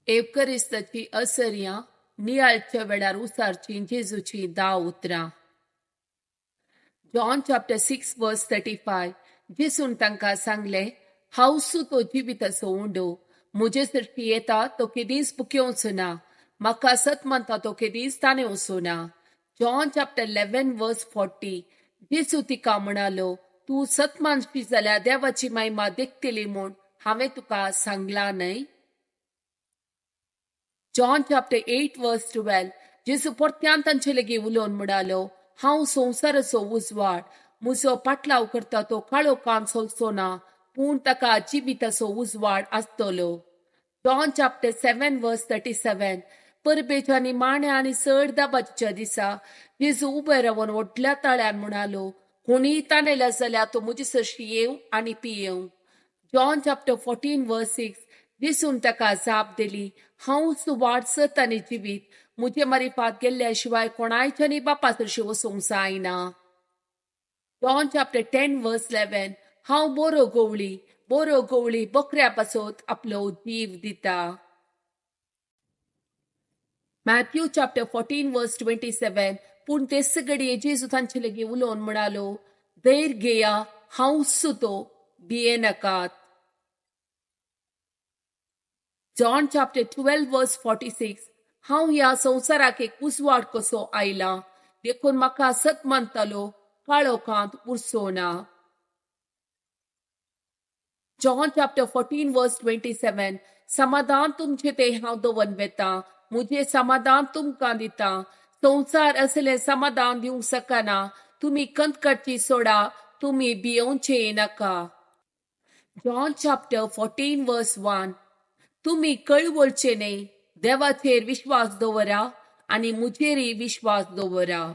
एवकरिस्ताची असर्यां नियाळच्या वेळार उसारचीं जेजूचीं 10 उतरां. John chapter 6 verse 35. जेजून तांकां सांगलें, हांव तो जिविताचो उंडो, म्हजे सरशी येता तो केदींच भुकेवचो ना, म्हाका सत मानता तो केदींच ताणेवचो ना. John chapter 11 verse 40. जेजू तिका म्हणालो, तूं सत मानशी जाल्यार देवाची महिमा देखतली म्हूण हांवें तुका सांगलां न्हय. John chapter 8 verse 12. जेजू परत्यान तांचे लागीं उलोवन म्हणालो, हांव संवसाराचो उजवाड, म्हजो पाटलाव करता तो काळोखान चलचो ना, पूण ताका जिविताचो उजवाड आसतलो. John chapter 7 verse 37. परबेच्या निमाण्या आनी चड दाबाच्या दिसा जेजू उबे रावन व्हडल्या ताळ्यान म्हणालो, कोणीय ताणेला जाल्यार तो म्हजे सरशी येवं आनी पियेवं. John chapter 14 verse 6. जेजून ताका जाप दिली, हांवच वाट, सत आनी जिवीत, म्हजे मारिफात गेल्ल्या शिवाय कोणायच्यानी बापा सरशी वचूंक जायना. John chapter 10 verse 11. हांव बरो गवळी, बरो गवळी बकऱ्या पासत आपलो जीव दिता. Matthew chapter 14 verse 27. पूण तेच घडये जेजू तांचे लागीं उलोवन म्हणालो, धैर्य घेया, हांवच तो, भियेनाकात. John chapter 12 verse 46. हांव ह्या संवसाराक एक उजवाड कसो आयला, देखून म्हाका सत मानतालो काळोखांत उरचो ना. John chapter 14 verse 27. समाधान तुमचें तें हांव दवरून वेतां, म्हजें समाधान तुमकां दितां, संवसार असलें समाधान दिवंक शकना, तुमी कंत काडची सोडा, तुमी भियोवचें नाका. John chapter 14 verse 1. तुमी कळवळचे न्हय, देवाचेर विश्वास दवरा आनी म्हजेरय विश्वास दवरा.